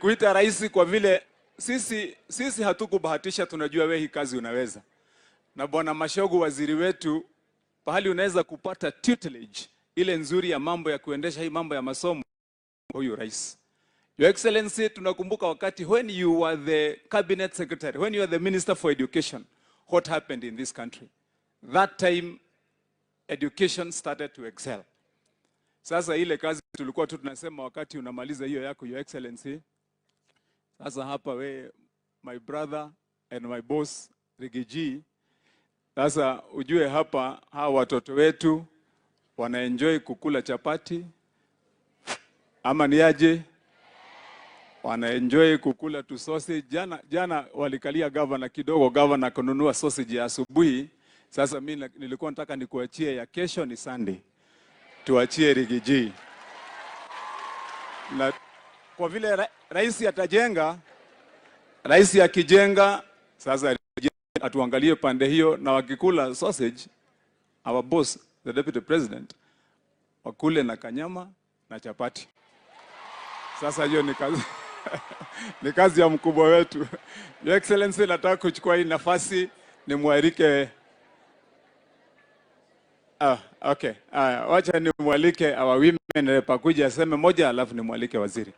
Kuita rais kwa vile sisi hatukubahatisha, tunajua we hii kazi unaweza. Na Bwana Machogu waziri wetu, pahali unaweza kupata tutelage ile nzuri ya mambo ya kuendesha hii mambo ya masomo, huyu rais. Your Excellency, tunakumbuka wakati when you were the cabinet secretary, when you were the minister for education, what happened in this country? That time education started to excel. Sasa ile kazi tulikuwa tu tunasema wakati unamaliza hiyo yako, Your Excellency, sasa hapa we my brother and my boss Riggy G, sasa ujue hapa hawa watoto wetu wanaenjoy kukula chapati ama ni aje? Wanaenjoy kukula tu sausage. Jana jana walikalia gavana kidogo, gavana kununua sausage ya asubuhi. Sasa mimi nilikuwa nataka nikuachie ya kesho ni Sunday, tuachie Riggy G na kwa vile rais atajenga, rais akijenga sasa atuangalie pande hiyo, na wakikula sausage, our boss the deputy president wakule na kanyama na chapati. Sasa hiyo ni kazi ya mkubwa wetu. Your Excellency, nataka kuchukua hii nafasi nimwalike. Ah, okay. Aya, wacha nimwalike our women rep akuje aseme moja, alafu nimwalike waziri.